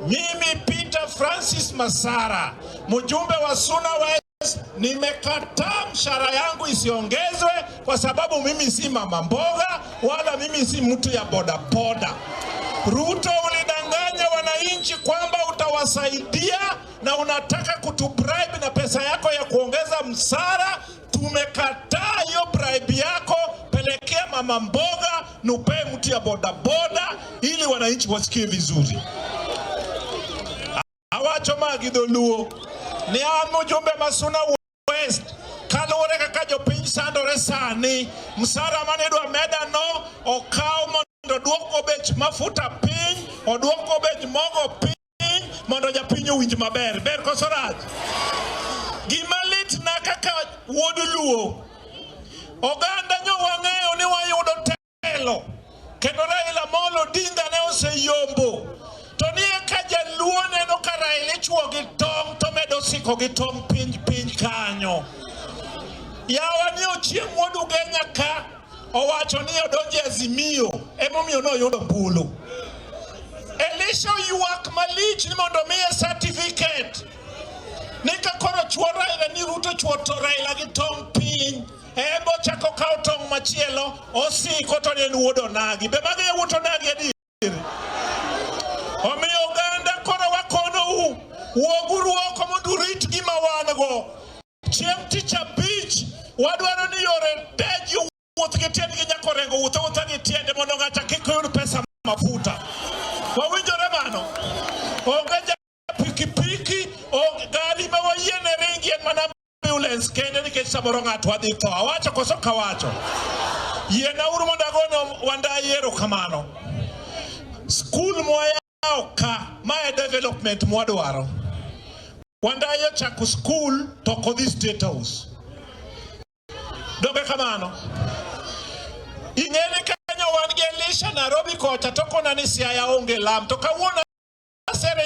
Mimi Peter Francis Masara, mjumbe wa Suna West, nimekataa mshahara yangu isiongezwe kwa sababu mimi si mama mboga wala mimi si mtu ya bodaboda. Ruto, ulidanganya wananchi kwamba utawasaidia na unataka kutubribe na pesa yako ya kuongeza msara. Tumekataa hiyo bribe yako, pelekea mama mboga, nupe mtu ya bodaboda ili wananchi wasikie vizuri. Awacho magi dholuo ni an mjumbe ma Suna West, kaluwore kaka jopiny sandore sani, msara mane idwa meda no okaw mondo oduokgo bech mafuta piny, oduokgo bech mogo piny mondo japiny owinj maber. Ber koso rach? Gima lit na kaka wuod Luo, oganda nyo wang'eyo ni wayudo telo kendo Raila Amolo Odinga ne oseyombo, to ni eka jaluo neno ka Raila ichuo gi tong' to medo siko gi tong' piny piny kanyo. Yawa ni Ochieng' wuod Ugenya ka owacho ni odonjo e Azimio, emomiyo noyudo ombulu. Elisha oywak malich ni mondo miye certificate ni ka koro chuo Raila ni Ruto chuo to Raila gi tong' piny, embo chako kawo tong' machielo osiko to ne en wuod onagi. Be magi yawuot onagi adier? Omiyo oganda koro wakonou, wuoguru oko mondo urit gima wan go. Chieng' Tich Abich wadwaro ni yore te ji wuoth gi tiendgi nyaka Orengo wuoth awuotha gi tiende mondo ng'ato kik yud pesa mafuta. Wawinjore mano? Onge ja pikipiki, onge gari ma wayiene ringi en mana ambulance kende nikech samoro ng'ato wadhi tho. Awacho koso kawacho? Yiena uru mondo agone Wandayi erokamano. Skul mwayawo ka, ma e development mwadwaro. Wandayi ochako skul to ok odhi State House. Donge kamano? Ing'e ni kanyo wan gi Elisha Nairobi kocha to kona ni Siaya onge lam, to kawuono asere